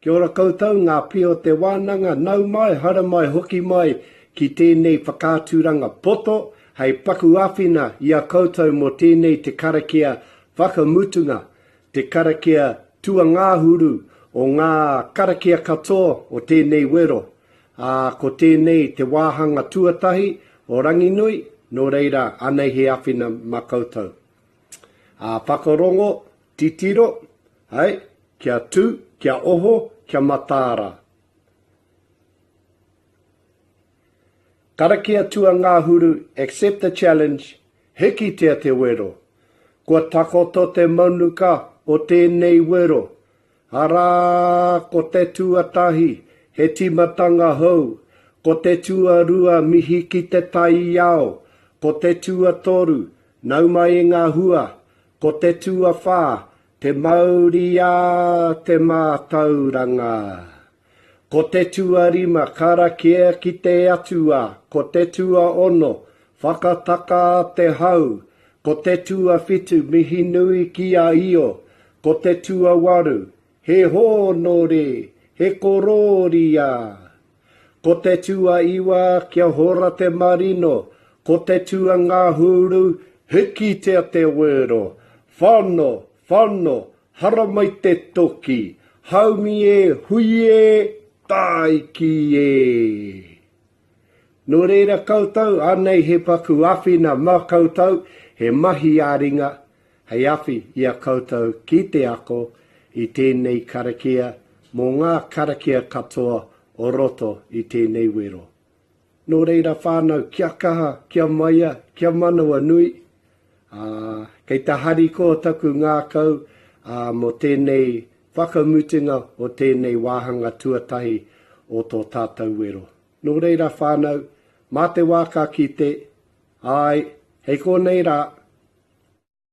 Kia ora koutou ngā pia o te wānanga, nau mai, haere mai, hoki mai ki tēnei whakaaturanga poto hei paku āwhina i a koutou mō tēnei te karakia whakamutunga, te karakia tuangāhuru o ngā karakia katoa o tēnei wero. Ā, ko tēnei te wāhanga tuatahi o Ranginui, nō reira anei he āwhina mā koutou. Ā, whakarongo, Titiro, hai, kia tū, kia oho, kia mataara. Karakia tuangahuru, accept the challenge, hikitia te wero. Kua takoto te manuka o tēnei wero. Arā, ko te tuatahi, he tīmatanga hou, ko te tuarua mihi ki te taiao, ko te tuatoru, nau mai e ngā hua, Ko te tuawhā, te mauri a te mātauranga. Ko te tuarima, karakia ki te Atua. Ko te tuaono, whakataka te hau. Ko te tuawhitu, mihi nui ki a Io. Ko te tuawaru, he hōnore, he korōria. Ko te tuaiwa kia hora te marino, ko te tuangahuru hikitia te wero, whano, whano, haramai te toki, haumi e, hui e, tāiki e. Nō reira koutou, anei he paku awhina mā koutou, he mahi ā-ringa hei awhi i a koutou ki te ako i tēnei karakia mō ngā karakia katoa o roto i tēnei wero. Nō reira whānau, kia kaha, kia maia, kia manawanui, ā, kei te harikoa taku ngākau, ā, mō tēnei whakamutunga o tēnei wāhanga tuatahi o tō tātou wero. Nō reira whānau, mā te wā ka kite, āe, hei konei rā.